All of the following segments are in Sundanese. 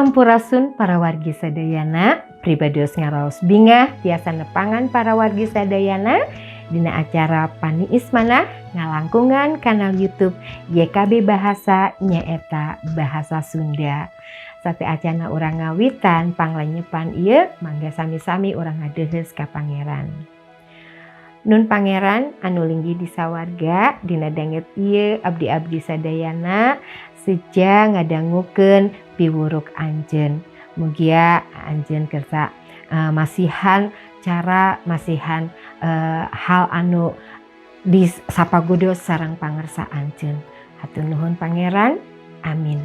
Sampurasun, para wargi sadayana. Pribados ngaraos bingah tiasa nepangan para wargi sadayana dina acara Paniis Manah ngalangkungan kanal YouTube YKB Bahasa, nyaeta Bahasa Sunda. Sateuacana urang ngawitan panglenyepan ieu, mangga sami-sami urang ngadeuheus ka Pangeran. Nun Pangeran anu linggih di sawarga, dina danget ieu abdi-abdi sadayana seja ngadangukeun piwuruk Anjeun. Mugia Anjeun kersa masihan cara, masihan hal anu disapagodos sareng pangersa Anjeun. Hatur nuhun, Pangeran, amin.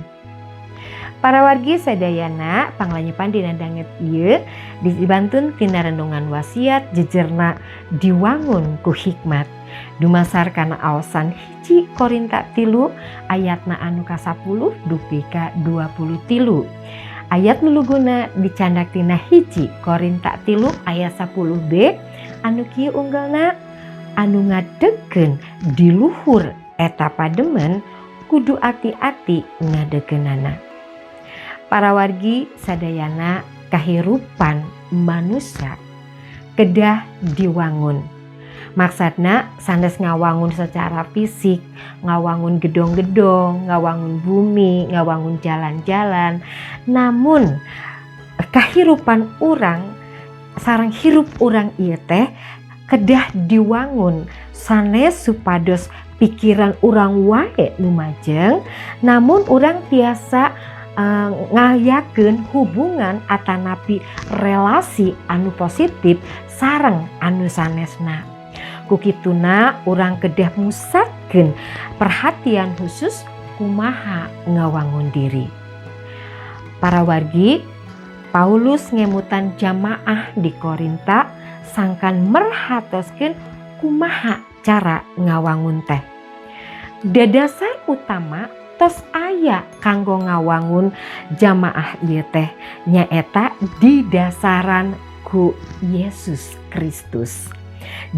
Para wargi sadayana, panglenyepan dina danget ieu dibantun tina renungan wasiat jejerna diwangun ku hikmat, dumasar kana aosan 1 Korinta 3 ayatna anu ka-10 dupi ka 23. Ayat luluguna dicandak tina 1 Korinta 3 ayat 10b anu kieu unggelna: "Anu ngadegkeun di luhur eta pademen kudu ati-ati ngadegkeunana." Para wargi sadayana, kahirupan manusia kedah diwangun. Maksudna sanes ngawangun secara fisik, ngawangun gedong-gedong, ngawangun bumi, ngawangun jalan-jalan, namun kahirupan urang sareng hirup urang ieu teh kedah diwangun, sanes supados pikiran urang wae nu majeng, namun urang tiasa ngayakeun hubungan atanapi relasi anu positif sareng anu sanesna. Ku kituna urang kedah musatkeun perhatian khusus kumaha ngawangun diri. Para wargi, Paulus ngemutan jamaah di Korinta sangkan merhatoskeun kumaha cara ngawangun teh. Dadasar utama tos aya kanggo ngawangun jamaah ieu teh, nyaeta didasaran ku Yesus Kristus.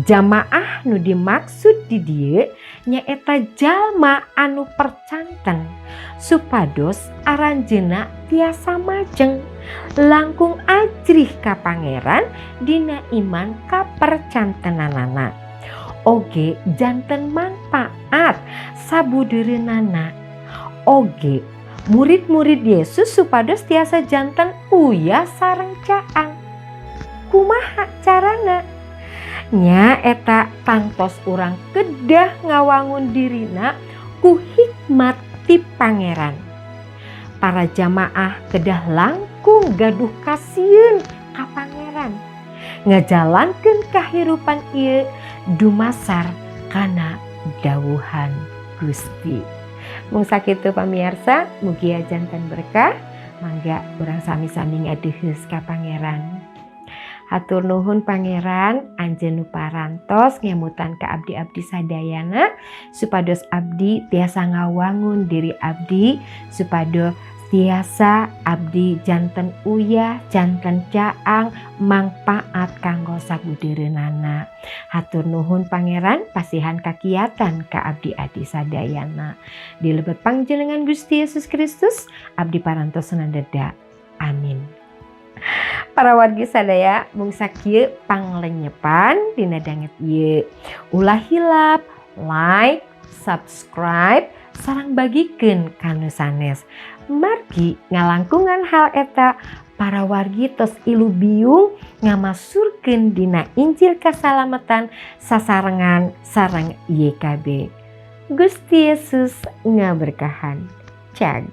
Jamaah nu dimaksud di dieu nyaeta jalma anu percanten supados aranjeunna tiasa majeng langkung ajrih ka Pangeran dina iman kapercantenanana, oge janten manfaat sabudeureunana, oge murid-murid Yesus supados tiasa janten uyah sareng caang. Kumaha carana? Nya eta tangtos urang kedah ngawangun dirina ku hikmat ti Pangeran. Para jamaah kedah langkung gaduh kasieun ka Pangeran, ngajalankeun kahirupan ieu dumasar kana dawuhan Gusti. Mung sakitu, pamiarsa, mugia janten berkah. Mangga urang sami-sami ngadeuheus ka Pangeran. Hatur nuhun, Pangeran, Anjeun nu parantos ngemutan ka abdi-abdi sadayana supados abdi tiasa ngawangun diri abdi, supados tiasa abdi janten uyah, janten caang, mangpaat kanggo sabudeureunana. Hatur nuhun, Pangeran, pasihan kakiatan ka abdi adi sadayana. Di lebet pangjenengan Gusti Yesus Kristus abdi parantos nandeda, amin. Para wargi sadaya, mung sakieu panglenyepan dina danget ieu. Ulah hilap like, subscribe, sareng bagikeun ka nu sanes. Margi ngalangkungan hal eta, para wargi tos ilubiung ngamasurkeun dina Injil kasalamatan sasarengan sareng YKB. Gusti Yesus ngaberkahan. Cag.